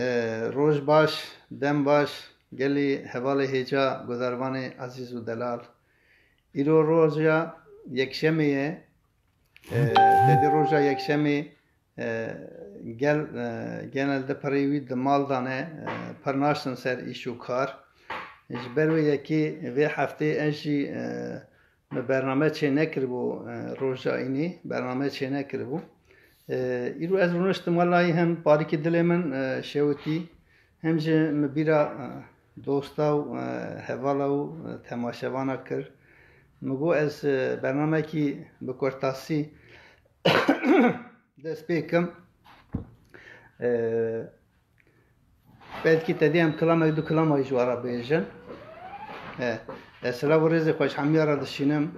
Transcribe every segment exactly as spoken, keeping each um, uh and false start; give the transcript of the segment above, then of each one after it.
E, roj baş, dem baş, gelî hevalê hêca, guhdarvanê ezîz û delal. Îro roja yekşemê ye. E, tevî roja yekşemê, e, gel, e, genelde pirê wî di mal de ne, e, pir naştin ser îş û kar. Ji ber wê yekê vê heftê ez jî, e, me bername çênekiribû, e, roja înî bername çênekiribû. E, îro ez rûniştim, welahî hem parîkî dilê min, e, şewitî, hem jî min bîra, e, dosta û, e, hevala û, e, temaşevana kir. Min got ez, e, bernamekî bi kurtasî dest pê kim. E, Belkî te dî em kilamek du kilamek ji we re bêjin. E, ez silav û rêzê xwe ji hemiya re dişînim.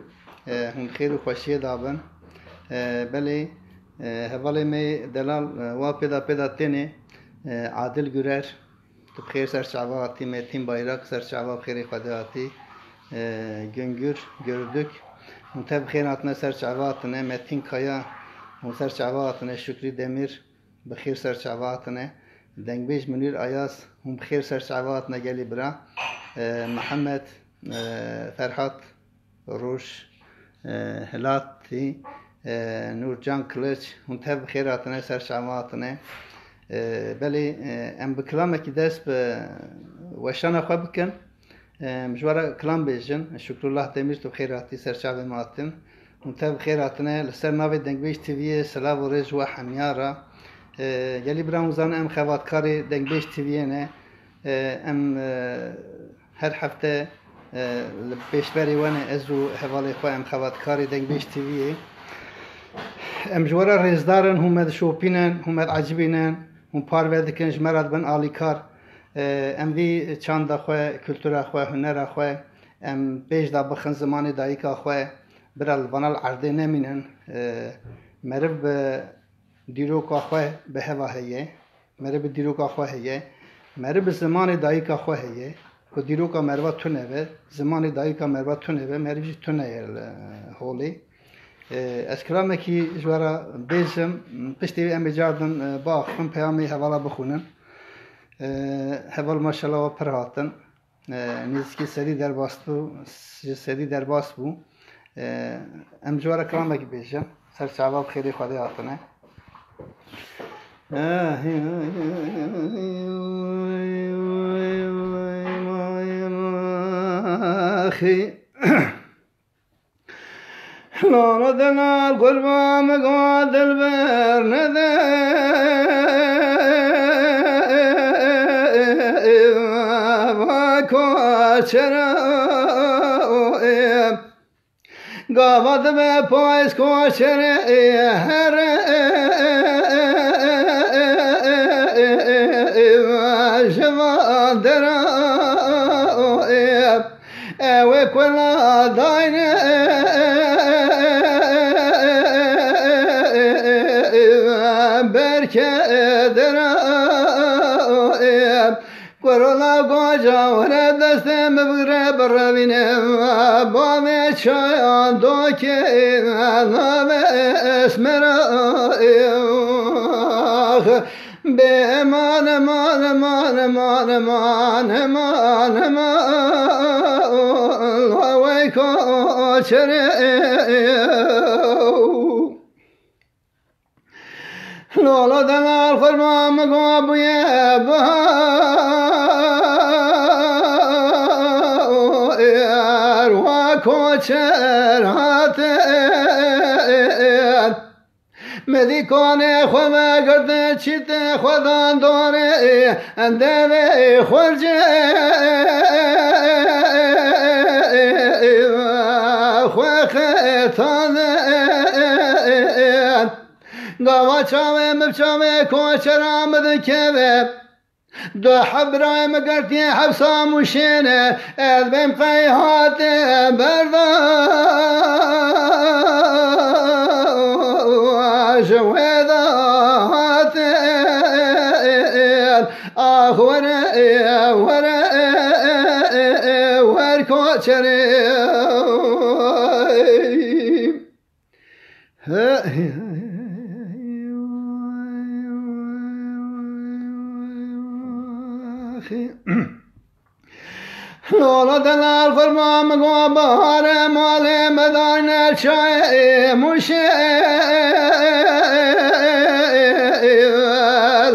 E, hûn xêr û xweşiyê de bin. E, belê, e, hevalê me yê delal, e, wa pêda pêda tênê, e, Adil Gürer. Tu bi xêr ser çava hatî, Metîn Bayrak ser çava bi xêrê Xwedê hatî. E, Güngür, Gördük. Hûn tev bi xêr hatine ser çava hatine. Metîn Kaya, hûn ser çava hatine. Şükrî Demir, bi xêr ser çava hatine. Dengbêj Munîr Ayaz, hûn bi xêr ser çava hatine gelî bira. E, Mihemed, e, Ferhat, Roj, e, Hilatî, e, Nûrcan Kiliç, hûn tev bi xêr hatine ser çava hatine. E, belê, e, em bi kilamekî dest bi weşana xwe bikin. Em ji we re kilam bêjin. Şukrullah Demîr, tu bi xêr hatî ser çavê me hatin. Hûn tev bi xêr hatine. Li ser navê Dengbêj T V'yê silav û rêz ji we hemiya re. E, gelî bira hûn zanin em xebatkarê Dengbêj T V'yê ne. E, em, e, her hefte, e, li pêşberê we ne, ez û hevalê xwe em xebatkarê Dengbêj T V'yê. Em ji we re rêzdar in, hûn me dişopînin, hûn me diecibînin, hûn parve dikin, ji me re dibin alîkar. E, em vî çanda xwe, kultura xwe, hunera xwe, em pêş de bixin zimanê dayika xwe, bira li vana li erdê nemînin. E, meriv bi dîroka xwe bi heva heye, meriv bi dîroka xwe heye, meriv bi zimanê dayika xwe heye, ku dîroka meriva tune be, zimanê dayika meriva tune be, meriv jî tune ye li holê. E, ez kilamekî ji we re bêjim, piştî wê em ê cardin, e, biaxivin, peyamê hevala bixwînin. E, heval maşallah we pir hatin. E, nêzîkî sedî derbas bû, ji sedî derbas bû. E, em ji we re kilamekî bêjin, ser çava bi xêrê Xwedê hatine. Lala delal qurban me got dilber nede. Va koçera o e. Gava dibe payz koçere here. Ji van dera o e. Ew ê kula dayne berke dera ê. Kuro la goca were destê min bigire birevîne. Bavê çayan dokê nave esmera ê. Bê eman, eman, eman, eman, eman, eman, eman, wey koçerê. Lola delal xurma min go bûye bahar, wa koçer hate. Medîkanê xwe vegirtin çîtê xwe dan dorê, devê xurcê xwe xetandin. Gava çavê min bi çavê koçera min dikeve. Du heb birayê min girtiye hepsa Mûşê ne, ez bêm qey hate berdan. Ji wê de hatin, ax were, were, wer koçerê. Lolo delal qurban min go baharê malê me dayne çayê muşê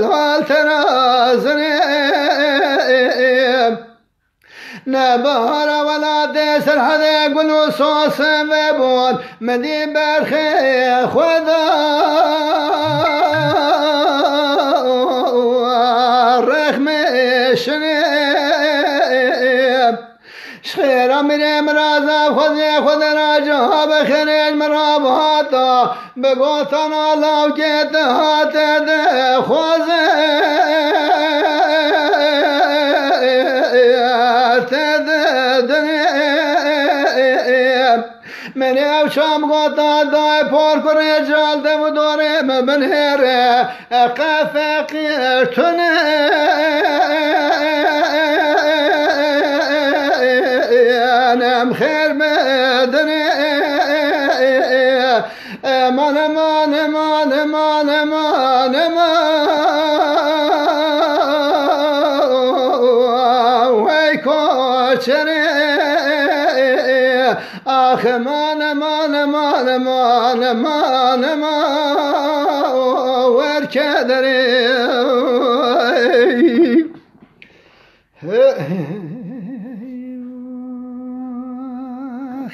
lal terazinê. Ne bahara welatê Serhedê gul û sosê vebûn, min dî berxê xwe da rexmê şinê. Ji xêra mirê min raza xwezê xwe de raca bi xêrê ji min rabihata. Bi gotana lawkê te hate dixwaze, te didinê. Min ew çam gota dayê por kurê cal de bi dorê min binêre. Qe feqîr tune em xêr bidinê. Eman, eman, eman, eman, eman, eman. Wey koçerê. Ax, eman, eman, eman, eman, eman, eman. Werke derê.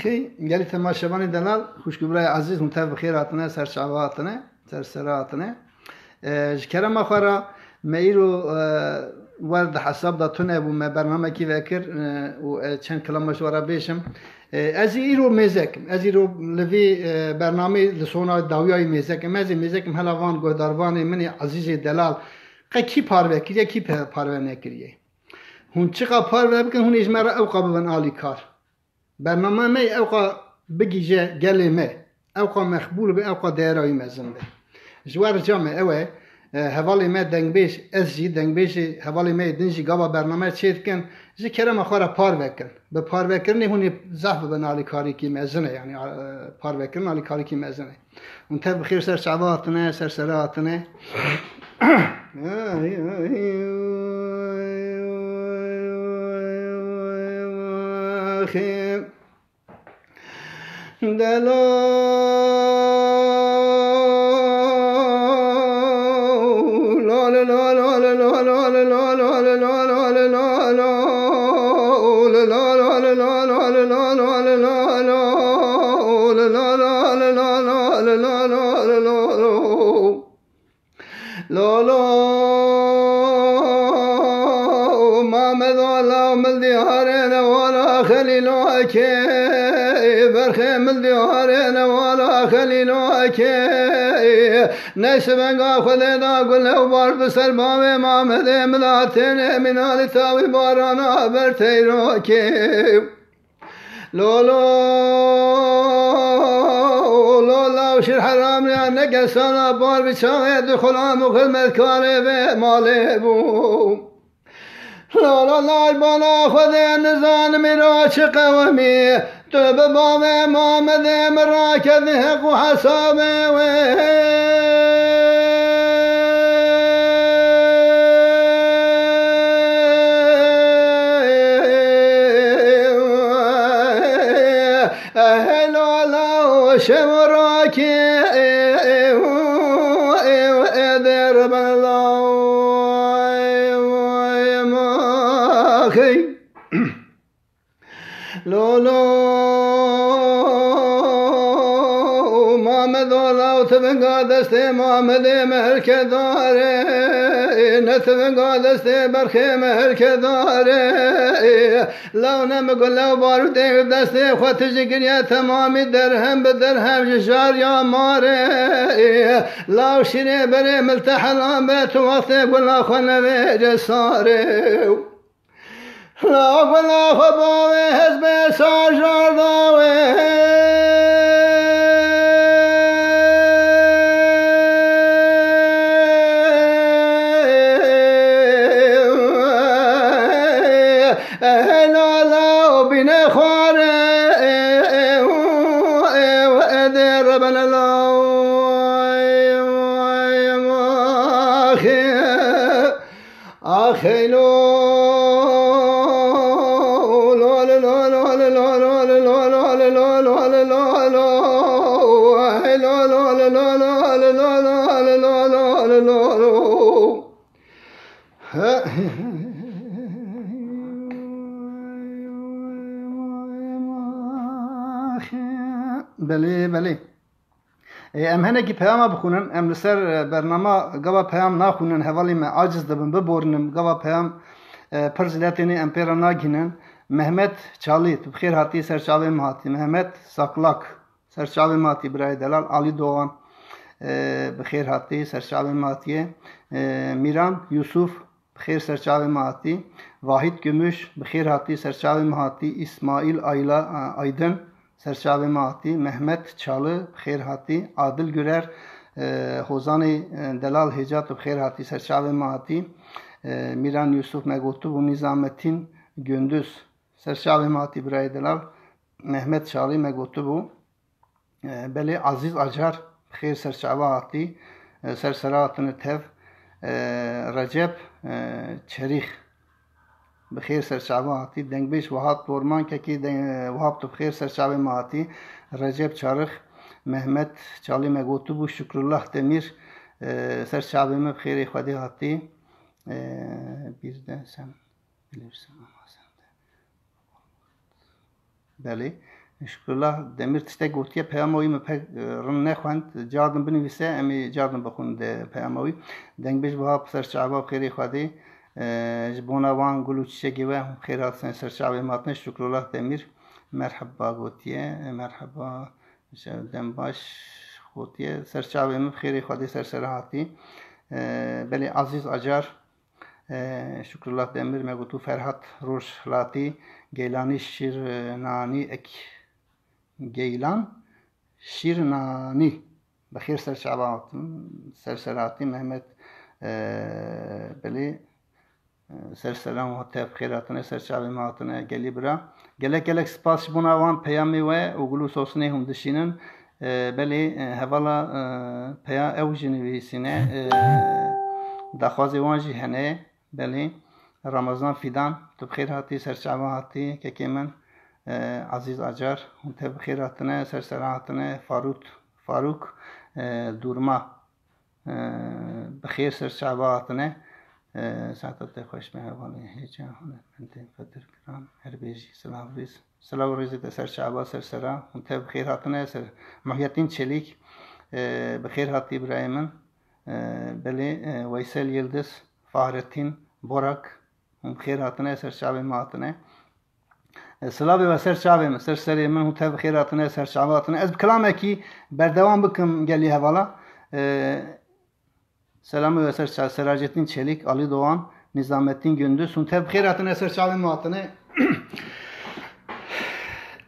Hey, gelî temaşevanê delal, xwişk û birayê ezîz, hûn tev bi xêr hatine, ser çava hatine, ser sera hatine. E, ji kerema xwe re me îro, e, wer di hesab de tune bû, me bernamekî vekir, e, û, e, çend kilama ji we re bêjim. E, ez îro mêzekim, ez îro li vî, e, bernameyê li sona dawiyayî mêzekim, ez ê mêzekim hela van guhdarvanê min ê ezîzê delal. Qe kî parve kiriye, kî pe-, parve nekiriye? Hûn çiqa parve bikin, hûn ê ji me re ewqa bibin alîkar. Bername me ewqa bigihîje gelê me. Ewqa mexbûl be, ewqa değera wî mezin be. Ji we rica me ew e, e, hevalê me dengbêj, ez jî dengbêjê hevalê me yê din jî gava bername çê dikin, ji kerema xwe re parve kin. Bi parvekirinê hûn ê zehf bibin alîkarîkî mezin e, yanî, e, parvekirin alîkarîkî mezin e. Hûn tev bi xêr ser çava hatine, ser sera hatine. Delo. Lolo, Mamedo, law mil dîharê newala Xelîlokê, berxê mil dîharê newala Xelîlokê. Neyse venga Xwedê da gule û bar bi ser bavê Mamedê, milatê nêmînalî tawî barana ber teyrokê. Lolo, lola û şir heram ya ne kesana bar bi çavê di xulam û xizmetkarê vê malê bû. Lolo, laj bala Xwedê nizanim îro çi qewimî. Tu bi bavê Mamedê min rakedî heq û hesabê wê. Helo, law, şev rakî, eder bela, maxey. Lolo, Mamedo, law, tivinga destê Mamedê meherkedarê, ne tivinga destê berxê meherkedarê. Law ne mi gule û barûtê destê xwe tijî kiriye temamî derhem bi derhem ji jar ya marê. Law şîrê berê mil te helan be tu wextê gula xwe nevêce sarê. Law gula xwe bavê hezbê sar jar dawê. Helala û bîne xwarê, edê rebenela. Axê, axeylo. Belê, belê. Ê, em hinekî peyama bixwînin. Em li ser, e, bernama gava peyam naxwînin, hevalê me aciz dibin, biborînim. Gava peyam, e, pir zêde têne, em pê re nagihînin. Mehmet Çalî, tu bi xêr hatî, ser çavê me hatî. Mehmet Saklak, ser çavê me hatî, birayê delal. Alî Doğan, e, bi xêr hatî, ser çavê me hatiye. E, Mîran Yusuf, bi xêr ser çavê me hatî. Vahît Gümüş, bi xêr hatî, ser çavê me hatî. Îsmaîl Ayla, Aydin, ser çavê me hatî. Mehmet Çalı, bi xêr hatî. Adil Gürer, e, Hozanê, e, delal hêca, tu bi xêr hatî, ser çavê me hatî. E, Mîran Yusuf me gotibû, Nîzamettin Gündüz, ser çavê me hatî, birayê delal. Mehmet Çalî me gotibû. E, belê, Azîz Acar, bi xêr ser çava hatî, e, ser sera hatine tev. E, Recep, e, Çerîx, bi xêr ser çava hatî. Dengbêj Wahap Dorman, kekê de-, Wahap, tu bi xêr ser çavê me hatî. Recep Çarix, Mehmet Çalî me gotibû, Şukrullah Demîr, e, ser çavê me bi xêrê Xwedê hatî. E, bir de sen bilirsin ama sen de. Belê. Şukrullah Demîr tiştek gotiye, peyama wî min pek, e, rind nexwend. Cardin binivîse, em ê cardin bixwin de peyama wî. Dengbêj Wahap ser çava bi xêrê Xwedê. E, ji bona wan gul û çiçekê we, hûn xêr hatin ser çavê me hatine. Şukrullah Demîr merheba gotiye. E, merheba. Şev dem baş gotiye. Ser çavê min bi xêrê Xwedê ser sera hatî. E, belê, Azîz Acar, e, Şukrullah Demir me gotû, Ferhat Rojhilatî, Geylanî Şîrnanî ek-, Geylan Şîrnanî. Bi xêr ser çava hatin, ser sera hatî. Mehmet, e, belê, Ser selam û tev xêr hatine, ser çavê me hatine gelî bira. Gelek gelek spas ji bona wan peyamê we û gul û sosinê hûn dişînin. E, belê, e, hevala, e, peya ew jî nivîsîne. E, daxwazê wan jî hene. Belê, Ramazan Fidan, tu bi xêr hatî, ser çava hatî, kekê min, e, Azîz Acar, hûn tev bi xêr hatine, ser sera hatine, Farût, Farûk, e, Dûrma. E, bi xêr ser çava hatine. E, saeta te xweş be hevalê hêja, hunermendên qedirgiran, her bêjî silav rêz. Silav rêzê te ser çava, ser sera. Hûn tev bi xêr hatine ser. Muhyeddin Çelîk, e, bi xêr hatî birayê min. E, belê, e, Weysel Yildiz, Fahrettin Borak, hûn bi xêr hatine, ser çavê me hatine. E, silavê we ser çavê min, ser serê min, hûn tev bi xêr hatine, ser çava hatine. Ez bi kilamekî berdewam bikim gelî hevala. E, selamê we ser ça-, Seraceddin Çelik, Ali Doğan, Nizamettin Gündüz, hûn tev bi xêr hatine, ser çavê min hatine.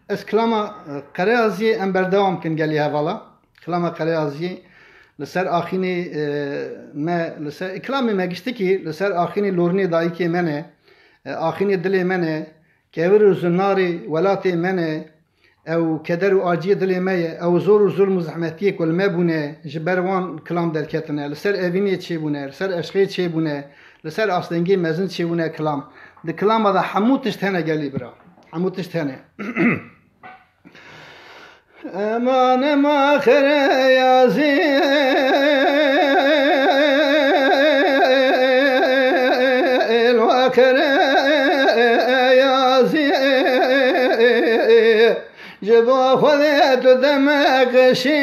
Ez kilama, e, Qereyaziyê em berdewam kin gelî hevala. Kilama Qereyaziyê li ser axînê, e, me, li ser, kilamê me giştikî li ser axînê lorînê dayikê me ne, e, axînê dilê me ne, kevir û zinarê welatê me ne, ew keder û aciyê dilê me ye, ew zor û zulm û zehmetiyê ku li me bûne, ji ber wan kilam derketine, li ser evînê çêbûne, li ser eşqê çêbûne, li ser astengê mezin çêbûne kilam. Di kilama de hemû tişt hene gelî bira. Hemû tişt hene. Eman ema xereyazî, elwa xereyazî, ji bo Xwedê tu demek şî,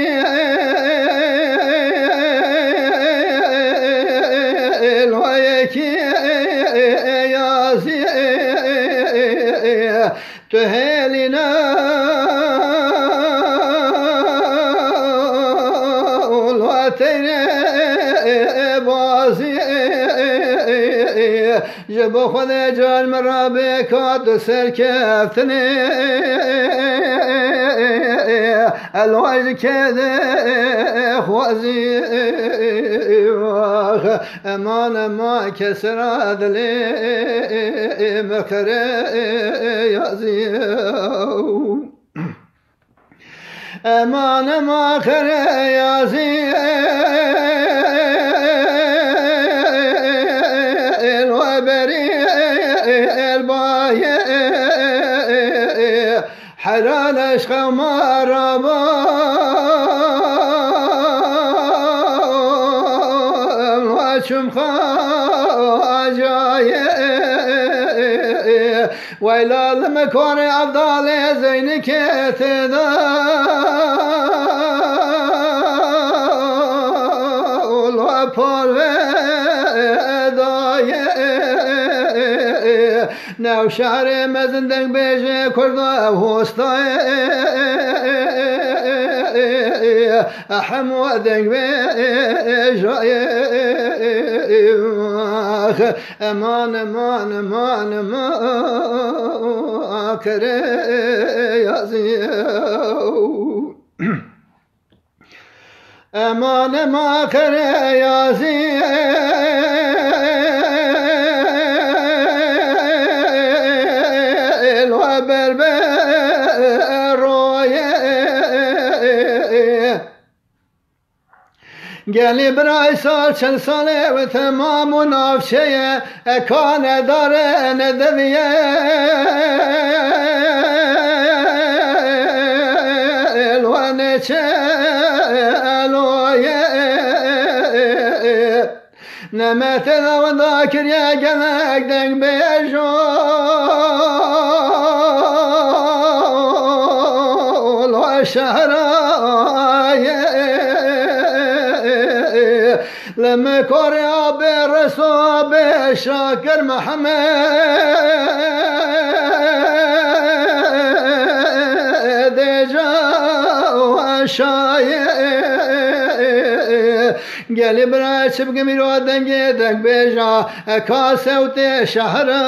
elwa yekî yazî. Tu hêlî ne û li teyre bazî. Ji bo Xwedê car min re bê ka tu serkeftinê. Elwa ji kê dixwazî wax. Eman ema kesra dilê me xereyazî. Eman ema xereyazî. El weberî el bayê. Helal eşqa ma rabam ve çum xacayê. Weyla li mikorê Evdalê Zeynikê tê de û li parve dayê. New şehrê mezin dengbêjê Kurda ew hostayê. Hemû dengbêjayê. Eman, eman, eman, eman, kere yazî. Eman, eman, kere yazî. Lo berber roye. Gelî birayê sal çend salê û temam û navçeyê, e, kane dare nedeviye. Elwane çeloye. Nemete de wenda kiriye gelek dengbêjo. Lo şehraye. Li mikorê abê Reso bê Şakir Mehemedê Caşayê. Gelî bira çi bikim îro dengê dengbêja, e, ka sewtê şehra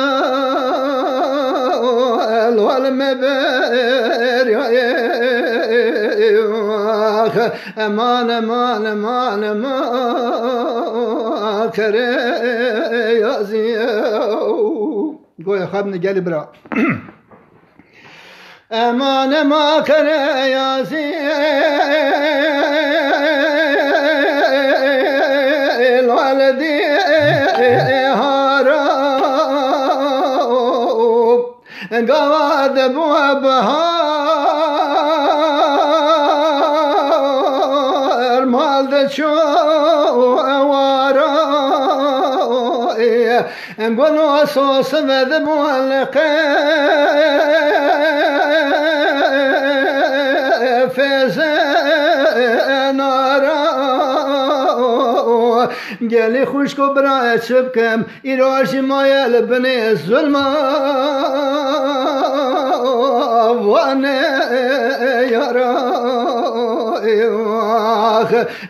lol me beriyayê. Eman, eman, eman, eman, kere yazî. Goya xwe bine gelî bira. Eman, eman, kere yazî. Lol dî hara. Gava de bû bahar, mal de çû ewara. Gul û sos vedibû li qefezê nara. Gelî xwişk û bira, ez çi bikim? Îro jî maye li binê zulma vanê yara.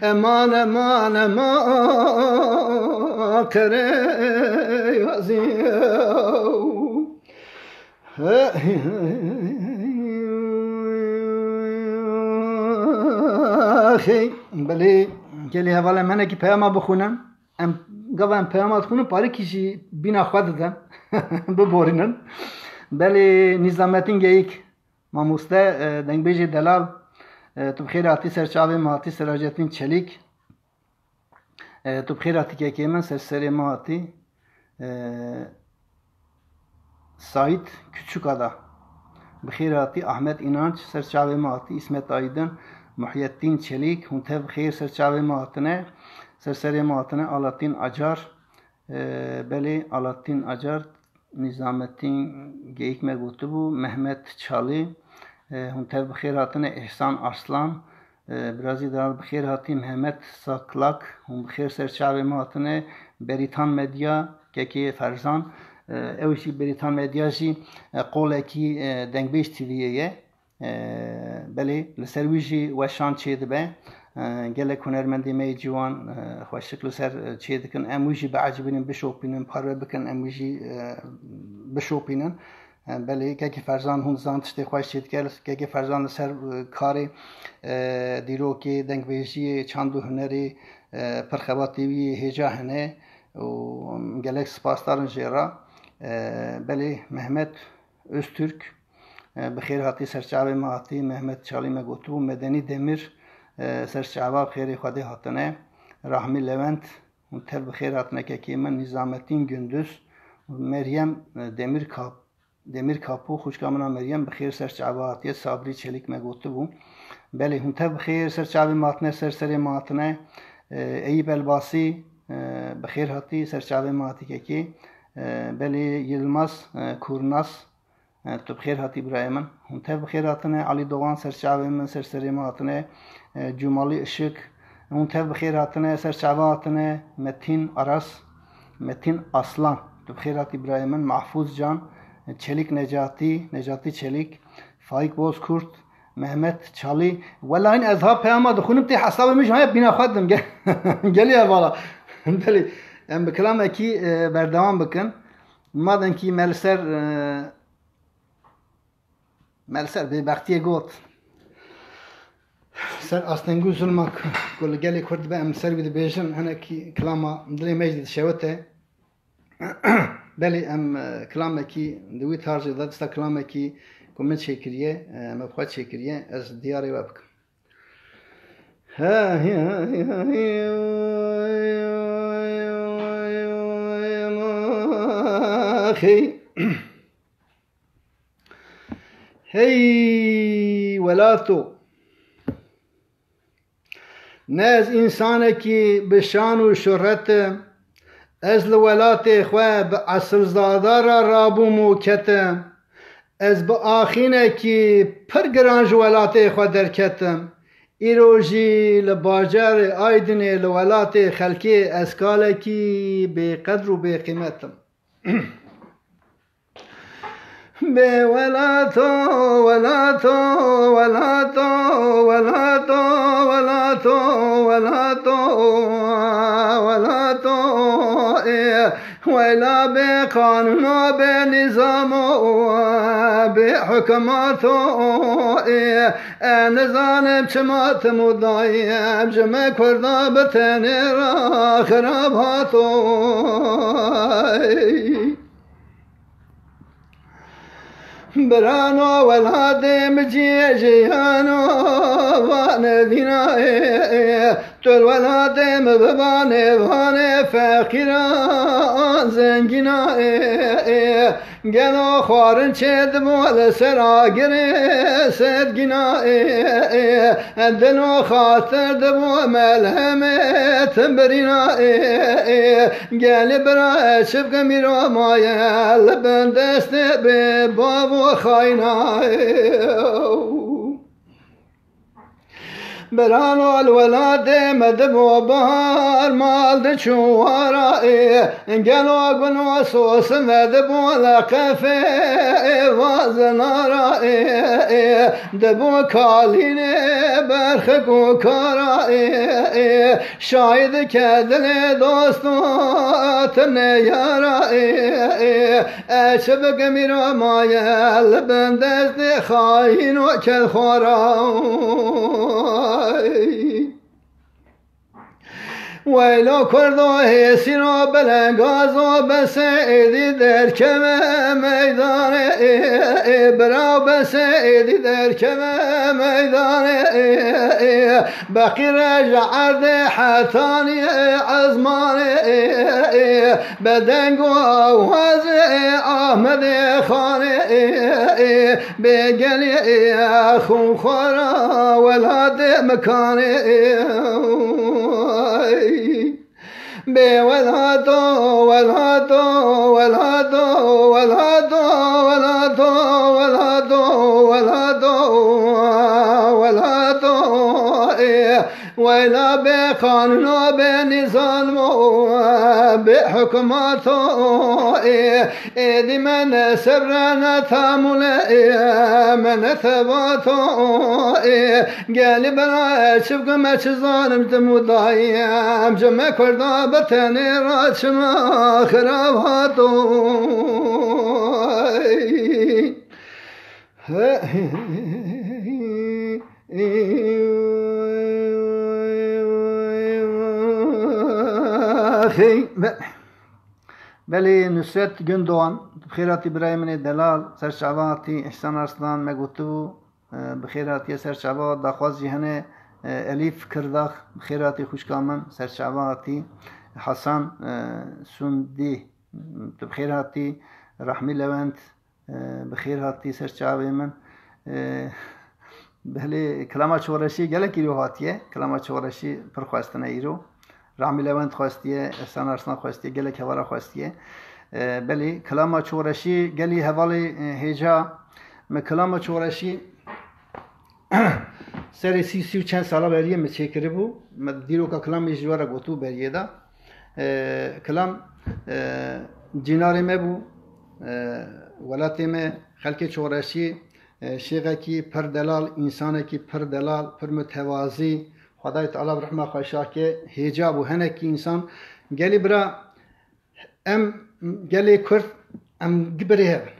Eman, eman, eman, kere yazî. Belê, gelî hevalên me hinekî peyama bixwînin. Em gava em peyama dixwînin, parikî jî bîna xwe didin, biborînin. Belê Nîzametîn Geyik, mamoste, e, dengbêjê delal, e, tu bi xêr hatî ser çavê me hatî, Selahattin Çelîk. E, tu bi xêr hatî kekê min, ser serê me hatî. E, Saîd Küçükada. Bi xêr hatî Ahmet İnanç, ser çavê me hatî, İsmet Aydın, Muhyeddin Çelik, hûn tev bi xêr ser çavê me hatine, ser serê me hatine, Aladdin Acar, e, belê Aladdin Acar, Nizamettin Geyik me gotibû, Mehmet Çalî, e, hûn tev bi xêr hatine, İhsan Arslan, e, birazî delal bi xêr hatî, Mehmet Saklak, hûn bi xêr ser çavê me hatine, Beritan Medya, Kekê Ferzan, e, ew jî Beritan Medya jî, e, qolekî, e, Dengbêj T V'yê ye. E, belê, li ser wî jî weşan çêdibe. E, gelek hunermendê me yê ciwan, e, xweşik li ser, e, çêdikin. Em wî jî biecibînin, bişopînin, parve bikin, em wî jî, e, bişopînin. E, belê, Kekê Ferzan hûn zan tiştê xweş çêdike. Kekê Ferzan li ser, e, karê, e, dîrokê, dengbêjiyê, çand û hunerê, e, pir xebatê wî hêja hene û em gelek spasdar in jê re. E, belê, Mehmet Öztürk, e, bi xêr hatî, ser çavê me hatî, Mehmet Çalî me gotibû, Medenî Demir, e, ser çava bi xêrê Xwedê hatine, Rahmî Levent, hûn tev bi xêr hatine kekê min, Nizamettin Gündüz, Meryem, e, Demir Kap-, Demir Kapu, xwişka min a Meryem, bi xêr ser çava hatiye, Sabrî Çelîk me gotibû. Belê, hûn tev bi xêr ser çavê me hatine, ser serê me hatine, e, Eyîp Elbasî, e, bi xêr hatî, ser çavê me hatî kekê. E, belê Yilmaz, e, Kurnaz, e, tu bi xêr hatî birayê min. Hûn tev bi xêr hatine. Elî Doğan ser çavê min, ser serê min hatine. E, Cûmalî Işik, hûn tev bi xêr hatine, ser çava hatine. Metîn Aras, Metîn Aslan, tu bi xêr hatî birayê min. Mahfûz Can, e, Çelîk Necatî, Necatî Çelîk, Faîk Bozkurt, Mehmet Çalî. Wela hîn ez ha peyama dixwînim, tê hesabê min jî haya bîna xwe didim. Gel-, gelî hevala. Belê, em bi kilamekî, e, berdewam bikin. Madem kî me li ser, e, me li ser bêbextiyê got, ser astengû zulma ku, ku li gelê Kurd dibe, em li ser wî dibêjin, hinekî kilama dilê me jî dişewite. Belê em, e, kilamekî di wî tarzê de, dista kilamekî ku min çêkiriye, e, me bi xwe çêkiriye, ez diyarê we bikim. Hey welato. Ne ez însanekî bi şan û şuhret im. Ez li welatê xwe bi esilzada re rabûm û ketim. Ez bi axînekî pir giran ji welatê xwe derketim. Îro jî li bajarê Aydinê li welatê xelkê ez kalekî bêqedr û bêqîmet im. Bê welato, welato, welato, welato, welato, welato, welato, ê, wela bê qanûno, bê nîzamo, bê hikûmato, ê, e, nizanim çima tim û dayim ji me Kurda bi tenê re xirab hato. Birano welatê min ciyê jiyano vane dîna ê, ê. Tu li welatê min bibanê vanê feqîran zengîna ê, ê. Gelo xwarin çê dibû li ser agirê sedgîna ê, ê. Dil û xatir dibû melhemê timbirîna ê, ê. Gelî bira ez çi bikim îro maye li bin destê bê bav û xayna ê. Birano li welatê me dibû bahar mal diçû wara ê. Gelo gul û sosin vedibû li qefê vazinara ê, ê. Dibû kalînê berxik û kara ê, ê. Şahî dike dilê dost û tinê yara ê, ê. Ez çi bikim îro maye li bin destê xayîn û kelxwara. Weylo Kurdo hêsîno belengaz û besê êdî derkeve meydanê ê, ê, bira besê êdî derkeve meydanê ê, ê, beqîre ji erdê hetanî ê, ezmanê ê, ê, be deng û awazê Ahmedê Xanê ê, ê, bê gelê ê, xûnxwara welatê mikanê ê. Bê welato, welato, welato, welato, welato, welato, welato, welato, ê. Weyla bê qanûno, bê nîzamo, bê hikûmato, ê. Êdî me ne sebre ne tamûle, ê, me ne tevato, ê. Gelî bela ez çi bikim, ez çi zanim tim û dayim, ji me Kurda bi tenê re çima xirab hato. Hey, be-, belê Nusret Gündoğan, bi xêr hatî birayê min ê delal, ser çava hatî, Îhsan Arslan me gotibû, e, bi xêr hatiye ser çava, daxwaz jî hene, e, Elîf Kirdax, bi xêr hatî xwişka min, ser çava hatî, Hasan, e, Sundî, tu bi xêr hatî, Rahmî Lewent, e, bi xêr hatî ser çavê min. E, belê kilama Çoreşî gelek îro hatiye. Kilama Çoreşî pir xwestine îro. Rahmî Lewent xwestiye, Ehsan Arslan xwestiye, gelek hevara xwestiye. E, belê, kilama Çoreşî gelî hevalê, e, hêca. Me kilama Çoreşî serê sî, sî û çend sala beriyê me çêkiribû. Me dîroka kilamê ji we re gotû beriyê de. E, kilam, e, cînarê me bû. E, welatê me, xelkê Çoreşî, e, şêxekî pir delal, însanekî pir delal, pir mutewazî. Xwedayê Teala bi rehma xwe şah ke hêca bû. Henekî însan gelî bira, em gelê Kurd, em gi birê hev in.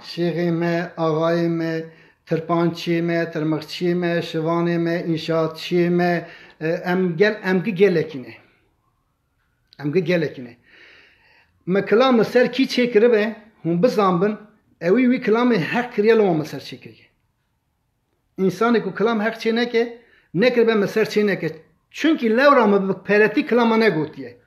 Şêxê me, axayê me, tirpançiyê me, tirmixçiyê me, şivanê me, înşaatçiyê me, e, em gel, em gi gelekî ne. Em gi gelekî ne. Me kilam li ser kî çêkiribe, hûn bizanbin, ewî wî kilamê heq kiriye, li wan me ser çêkiriye. Însanê ku kilam heq çê neke, nekiribe me ser çê neke. Çunkî lewra me bi peretî kilama negotiye.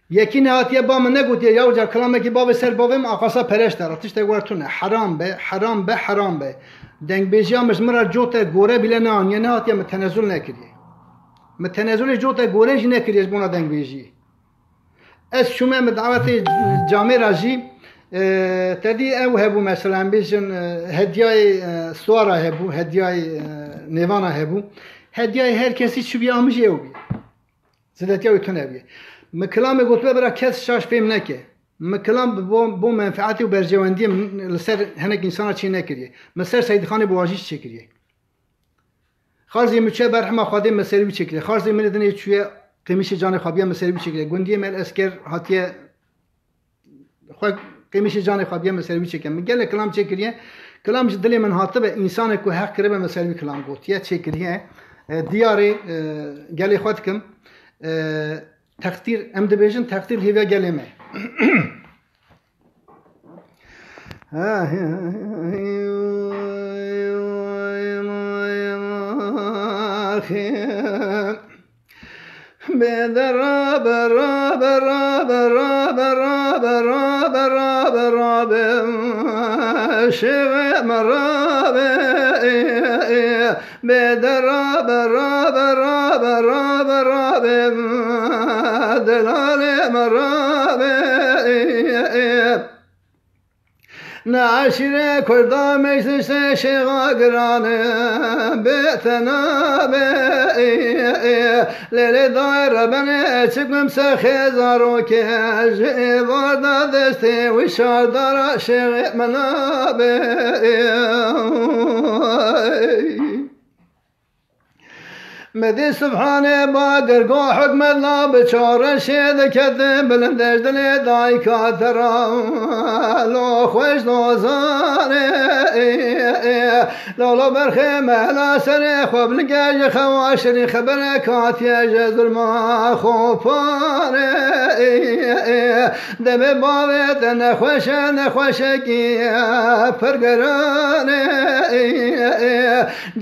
Yekî nehatiye ba min negotiye, ya uca kilamekî bavê ser bavê min aqasa pereş dera. Tiştek wer tune. Heram be, heram be, heram be. Dengbêjiya min ji min re cote gore bîle neaniye, nehatiye min tenezul nekiriye. Min tenezulê cote gore jî nekiriye ji bona dengbêjiyê. Ez çûme min dawetê camê re jî, e, te dî ew hebû, mesela, em bêjin, e, hediyayê, e, suwara hebû, hediyayê, e, nêvana hebû. Hediyayê her kesî çi bî amijê ew bî. Zidetiya wî tune bî. Min kilamê gotibe bira kes şaş fêm neke. Min kilam bi bo, bo menfeetê û berjewendiyê min li ser hinek însana çê nekiriye. Min ser Seydxanê Buwajî çêkiriye. Xalzê Muçe berhema Xwedê me ser wî çêkiriye. Xalzê min dinê çûye qêmişê canê xwe biye me ser wî çêkiriye. Gundiyê me El Esker hatiye xwe qêmişê canê xwe biye me ser wî çêkiriye. Min gelek kilam çêkiriye. Kilam ji dilê min hatibe, însanek ku heq kiribe me ser wî kilam gotiye, çêkiriye. E, diyarê, e, gelê xwe dikim. E, teqdîr, em dibêjin teqdîr hêviya gelê me. Bêde rabe, rabe, rabe, rabe, rabe, rabe, rabe, rabe, şêxê me rabe. Bêde rabe, rabe, rabe, rabe, rabe, delalê me rabe. Ne eşîre Kurda meclise şêxa girane bê te nabe. Lê lê dayê rebene çikim se xêzarokê ji êvarda destê wî şardara şêxê me nabe. Medî Subhanê ba gergo hikmet la bi çareşê diketin, bilind ez dilê dayika te ra lo xweş dozanê. Lolo berxê mehla serê xwe bilingê ji xewa şirî xebere katiye ji zulma xopane. Demê bavê te nexweşe, nexweşekî pir gerane.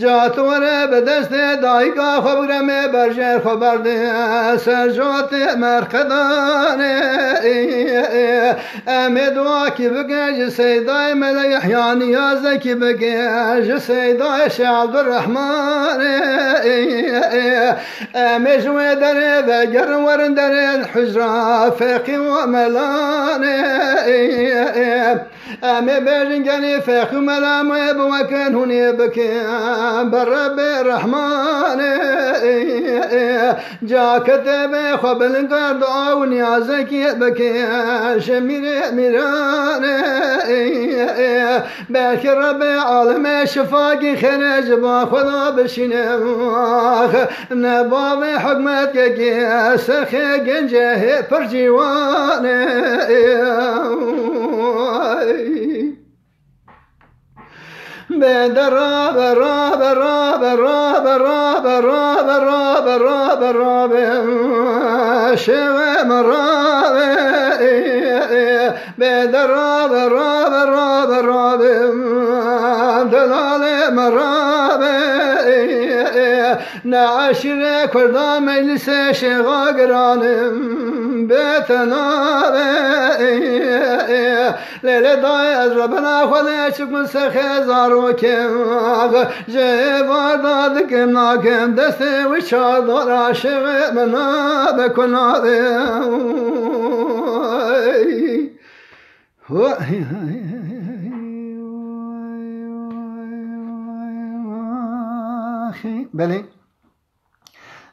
Ca tu were bi destê dayika xwe bigre, me berjêr xwe berdê ser jotê merqedanê. Em ê duakî bike ji Seydayê Mele Yehya, niyazekî bike ji Seydayê Şêx Abdurrehmanê. Em ê ji wê derê vegerin werin derê hicra feqî û melanê. Em ê bêjin genî feqî û mela me bi wekin hûnê bikin bi Rebbê Rehmanê. Ca kitêbê xwe bilind kir, dua û niyazekî bike ji mîrê mîranê. Belkî Rebbê alemê şifakî xêrê ji ba xwe da bişîne. Ax, ne bavê hikmetkekî sexê gencê hê pir ciwanê. Bêde rabe, rabe, rabe, şêxê me rabe. Bêde rabe, rabe, rabe, rabe, delalê me rabe. Ne eşîrê Kurda meclisê şêxa giranim bê te nabe. Lê lê dayê ez rebena xwe lê çi min sexê zarokê. Ji êvarda dikim nakim destê wî çardora şêxê min nabe ku nabe. Belê.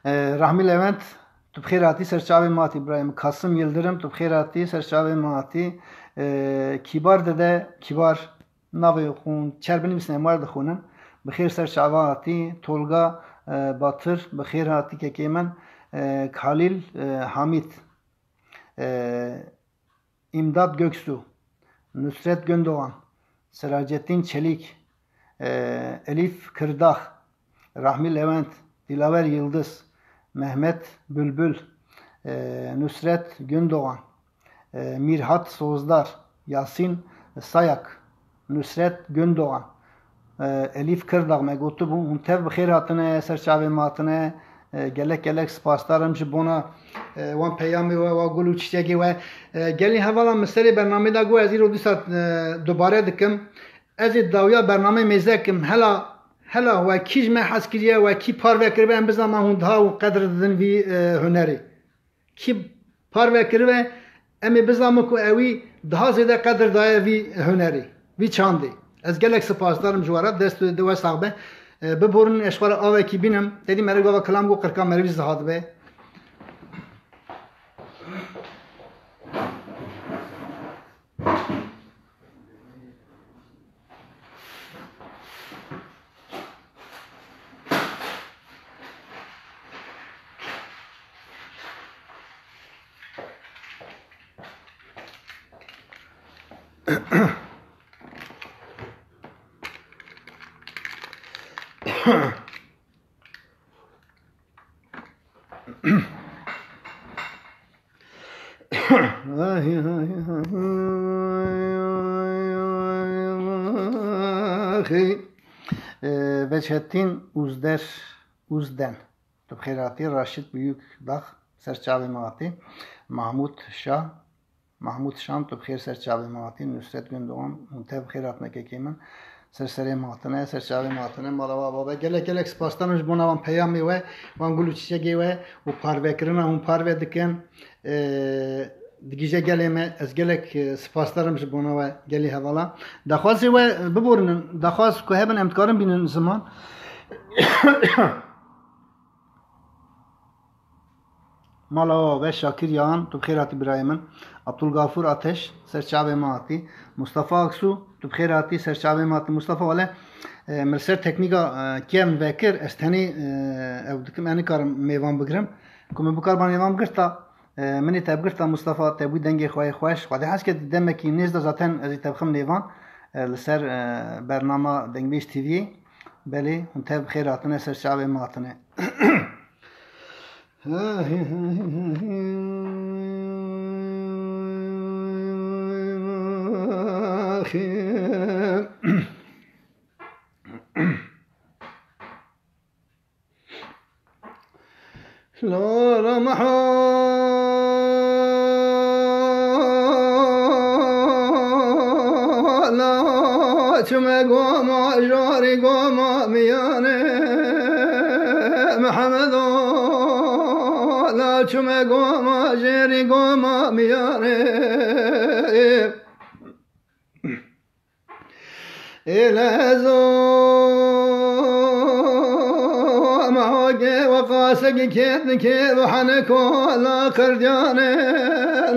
E, Rahmî Levent, tu bi xêr hatî ser çavê me hatî birayê min. Kasim Yildirim, tu bi xêr hatî ser çavê me hatî. E, Kîbar Dede, Kîbar, navê xwe çer binivîsine, em wer dixwînin. Bi xêr ser çava hatî. Tolga, e, Batir, bi xêr hatî kekê min. E, Kalîl, e, Hamîd, e, Îmdat Göksu, Nusret Gündoğan, Siracettin Çelik, e, Elif Kırdak, Rahmi Levent, Dilaver Yıldız, Mehmet Bülbül, e, Nusret Gündoğan, e, Mirhat Sozdar, Yasin Sayak, Nusret Gündoğan, e, Elîf Kırdak, me gotibû, hûn tev bi xêr hatine, ser çavê me hatine. E, gelek gelek spasdar im ji bona, e, wan peyamê we, wan gul û çiçegê we. E, gelî hevala, min serê bernamê de got, ez îro dîsa, e, dubare dikim. Ez ê dawiya bernamê mêze kim. Hela, hela we kî ji me hez kiriye, we kî parve kiribe, em bizanma hûn diha û qedir didin vî, e, hunerê. Kî parve kiribe, em ê bizanin ku ewî daha zêde qedir daye vî hunerê, vî çandê. Ez gelek spasdar im ji we re, dest û dê we sax be. E, biborin ez ji xwe re avekî bînim. Tedî meriv gava kilam got qirka merivî ziha dibe. Ee, Veçhettin Uzder, Uzden. Tu bi xêr hatî. Raşid Büyükdağ, ser çavê me hatî. Mahmut Şah, Mahmut Şam, tu bi xêr ser çavê me hatî. Nusret Gündoğan, hûn tev bi xêr hatine kekê min. Ser serê me hatine, ser çavê me hatine. Mala we ava be. Gelek gelek spasdar im ji bona wan peyamê we, wan gul û çiçegê we û parvekirina hûn parve dikin. Ee, digihîje gelê me, ez gelek, e, spasdar im ji bona we gelî hevala. Daxwazê we, e, biborînin. Daxwaz ku hebin em dikarin bînin ziman. Mala we ava be. Şakir Yağan, tu bi xêr hatî birayê min. Abdulgafur Ateş, ser çavê me hatî. Mustafa Aksu, tu bi xêr hatî, ser çavê me hatî. Mustafa, wele, e, min li ser teknîka, e, kêr min vekir, ez tenê, e, ew dikim, ez nikarim mêvan bigirim. Ku min bikar ba mêvan bigirta, e, min ê te bigirta Mustafa, te bû dengê xwe yê xweş. Xwedê hez ke di demekî nêz de zaten ez ê te bixim nêvan, e, li ser, e, bernama Dengbêj T V'yê. Belê, hûn tev bi xêr hatine, ser çavê me hatine. Lora meha la çime goma, jarî goma miyane. Mihemedo, la çime goma, jarî goma miyane. Êlezo mehogê we qasek kêt nikê ve hene kola qirdyane,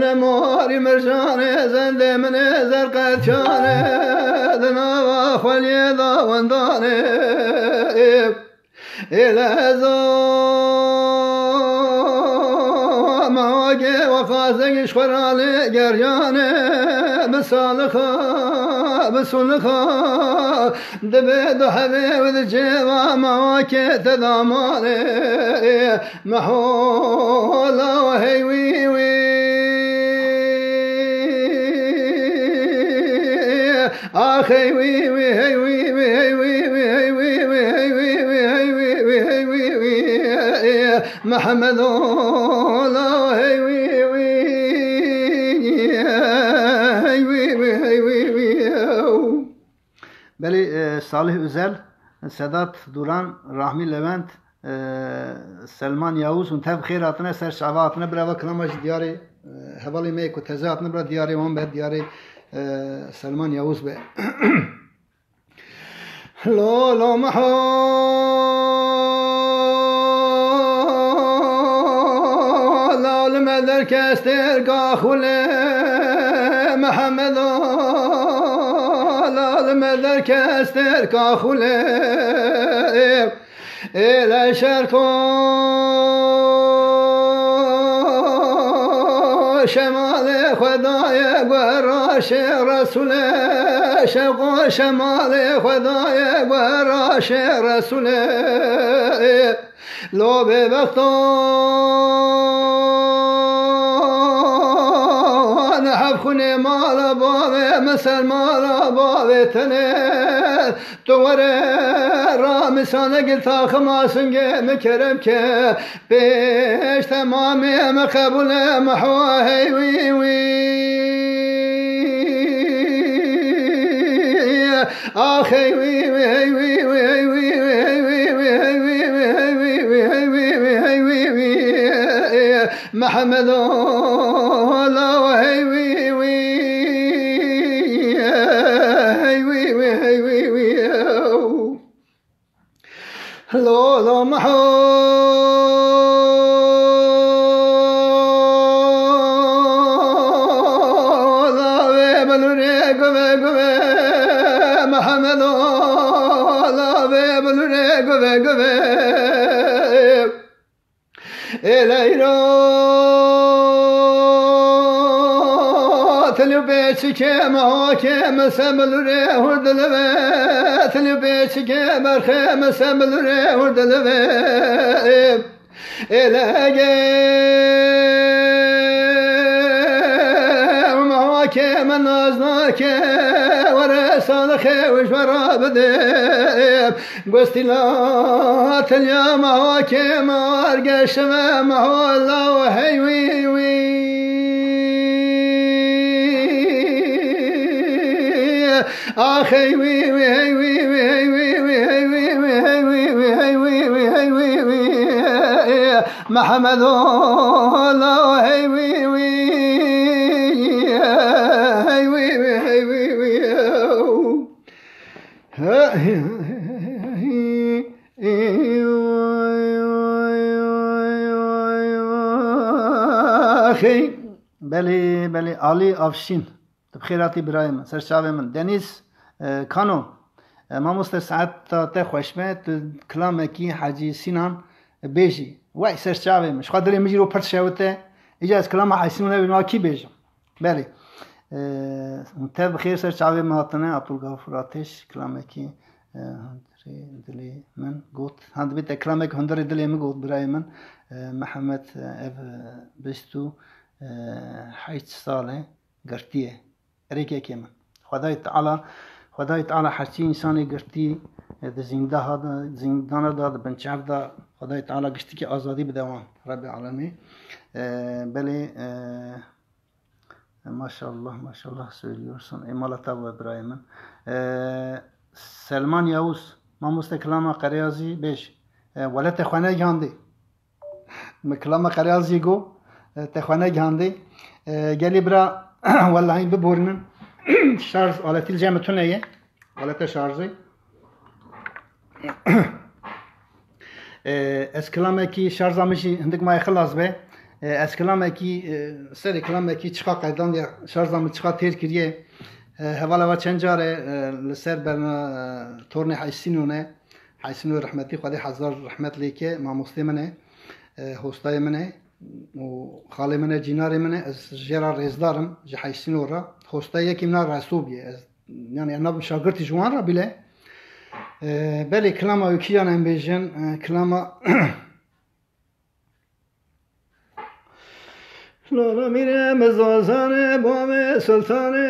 ne morî mirjane, zendê min ê zerqetçane, di nava xweliyê de wendane. Êlezo mehogê we qasek ji xwe ralê gerjane, bi salixa, bi sulixa, dibe du hevê û di cêva mehokê te damanê. Mehola hey wî wî. Ax hey wî wî, hey wî wî, hey wî wî, hey wî wî, hey wî wî, hey wî wî, hey wî wî, hey wî wî. Mihemed ola hey wî wî. Hey wî wî, hey wî wî. Belê, e, Salih Özel, Sedat Duran, Rahmi Levent, e, Selman Yavuz, hûn tev xêr hatine, ser çava hatine, birava kilama jî diyarê, e, hevalê me yê ku teze hatine, bira diyarê wan be, diyarê, e, Selman Yavuz be. Lolo Meho, lal me derkestêr ka xulê Mehemedo, lal me derkestêr ka xulê. Êle şerqo şemalê Xwedayê gueraşê Resûlê, şewqo şemalê Xwedayê gueraşê Resûlê. Lo bêbexto ne hevxunê mala bavê, miselmala bavê tenê. Tu were ramîsane gil taxima singê min kerem ke. Pêş temamê min qebûle Meho hey wî wî. Ax hey wî wî, hey wî wî, hey wî wî, hey wî wî, hey wî wî, hey wî wî, hey wî wî, hey wî wî, hey wî wî, hey wî wî, hey wî wî. Mehemedo lawa hey wî wî. Hey wî wî, hey wî wî. Lo, lo, Meho, lavê belûrê guve guve. Mehemedo, lavê belûrê guve guve. Ê leylo, tilî pêçikê me hokê me sebelûrê hurdilivê, tilî pêçikê berxê me sebelûrê hurdilivê. Ê legê, me hokê me naznakê, were salixê û ji we rabidê. Gostîla tenya me hokê me argeşime me hola û hey wî wî. Ax hey wî wî, hey wî wî, hey wî wî, hey wî wî, hey wî wî, hey wî wî, hey wî wî. Mehemedo la hey wî wî. Hey wî wî, hey wî wî. Axê. Belê, belê, Alî Avşîn. Tu bi xêr hatî birayê min, ser çavê min. Denîz, e, Kano, e, mamoste saeta te xweş be, tu kilamekî Hecî Sînan bêjî. Wey, ser çavê min. Ji xwe dilê min jî ro pir şewite. Îca ez kilama Hecî Sînan nebêjim, ma kî bêjim? Belê. E, te bi xêr ser çavê min hatine, Abdulgafur Ateş, kilamekî, e, hundirê dilê min got. Ha, dibê te kilamekî hundirê dilê min got, birayê min. E, Mihemed, e, ev, e, bîst û, e, heşt sal e. Girtiye. Rêkekê min. Xwedayê Teala, Xwedayê Teala herçî însanê girtî, e, di zîndaha de, zîndana de, di binçav de, Xwedayê Teala giştikî azadî bide wan. Rebbê Alemê. E, belê, e, maşallah, maşallah söylüyorsun. Ê mala te be birayê min. E, Selman Yavuz, mamoste kilama Qereyazî bêj. E, wele te xwe negihandê. Min kilama Qeryazî got, e, te xwe negihandê. E, gelî bira, wellahî biborînin. Şarj aletî li cem tune ye. Alete şarjê. E, ez kilamekî şarja min jî hindik maye xilas be. E, ez kilamekî, e, serê kilamekî çiqa qedandiye, şarja min çiqa têr kiriye. E, hevala ve çend care, e, li ser berna, e, tornê Heysînone. Heysîno rehmetî, Xwedê hezar rehmet lê ke, mamostê min e, e, hostayê min e û xalê min e, cînarê min e, ez jê re rêzdar im, ji Heysîno re. Hostayê yekî min a Reso bûye. Ez, yani, ez nabim şagirtî ji wan re bile. E, belê kilama wî kîjan em bêjin, e, kilama Lala mîrê mizazanê bavê sultanê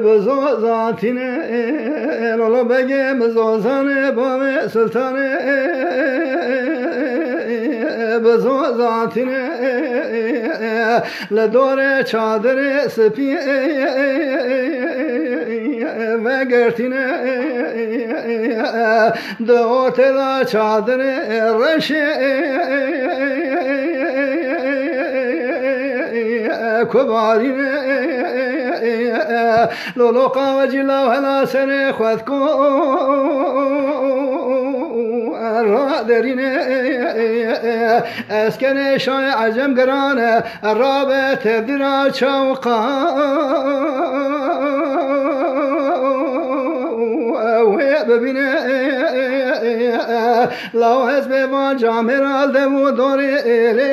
bizazatîne. Lala begê mizazanê bavê sultanê bizazatîne. Li dorê çadirê spî vegirtîne. Di ortê de çadirê reşê kubarîne. Loloqa we cî law hela serê xwe diko raderîne. Eskerê şayê ecem girane rabe tevdira çawqa wê bibîne. Law ez bê van camêra li dev û dorê êlê.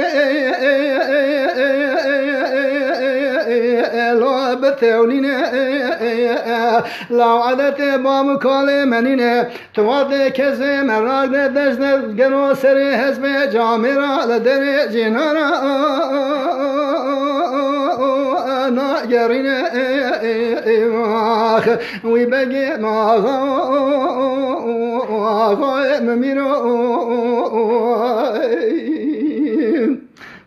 Lo bi tewlîne. Law edetê bab û kalê menîne. Tu vadê kezê merak de dest de gelo serê hezbê camêra li derê cînara nagerîne. Wî begê maxa axayê min mîro.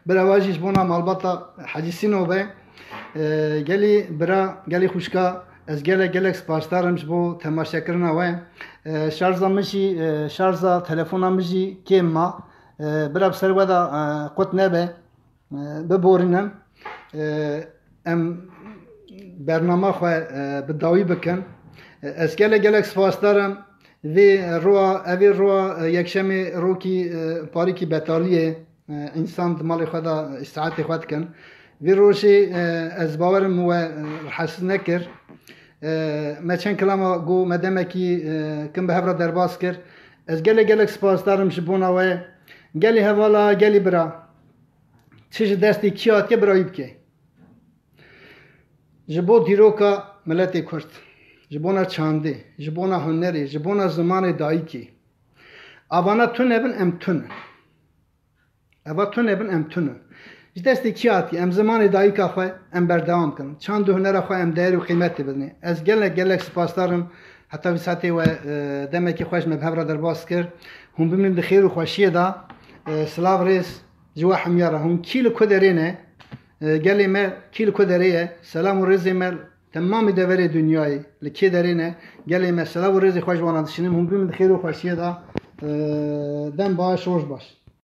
Bira wa jî ji bona malbata Hecî Sîno be. E, gelî bira, gelî xwişka, ez gelek gelek spasdar im ji bo temaşekirina we. E, şarja min jî, e, şarja telefona min jî kêm ma. E, bira bi ser we de, e, qut nebe. E, biborînin. E, em bernama xwe, e, bi dawî bikin. E, ez gelek gelek spasdar im. Vê roa, evê roa, e, yekşemê rokî, e, parîkî betaliyê, e, însan di malê xwe de îstirahetê xwe dikin. Vê rojê, e, ez bawerim we, e, rehetsiz nekir. E, me çend kilama got, me demekî, e, kin bi hev re derbas kir. Ez gelek gelek spasdar im ji bona we. Gelî hevala, gelî bira. Çi ji destê kî hatiye, bira wî bike. Ji bo dîroka miletê Kurd, ji bona çandê, ji bona hunerê, ji bona zimanê dayikê. Avana tune bin, em tune. Eva tune bin, em tune. Ji destê kî hatiye? Em zimanê dayika xwe em berdewam kin. Çand û hunera xwe em değer û qîmetê bidinê. Ez gelek gelek spasdar im. Heta vî saetê we, e, demekî xweş me bi hev re derbas kir. Hûn bimînin di xêr û xweşiyê de. E, silav rêz ji we hemiya re. Hûn kî li ku derê ne? E, gelê me kî li ku derê ye? Selam û rêzê me temamî deverê dinyayê li kê derê ne? Gelê me silav û rêzê xwe ji wana dişînim. Hûn bimînin di xêr û xweşiyê de. E, dem baş, roj baş.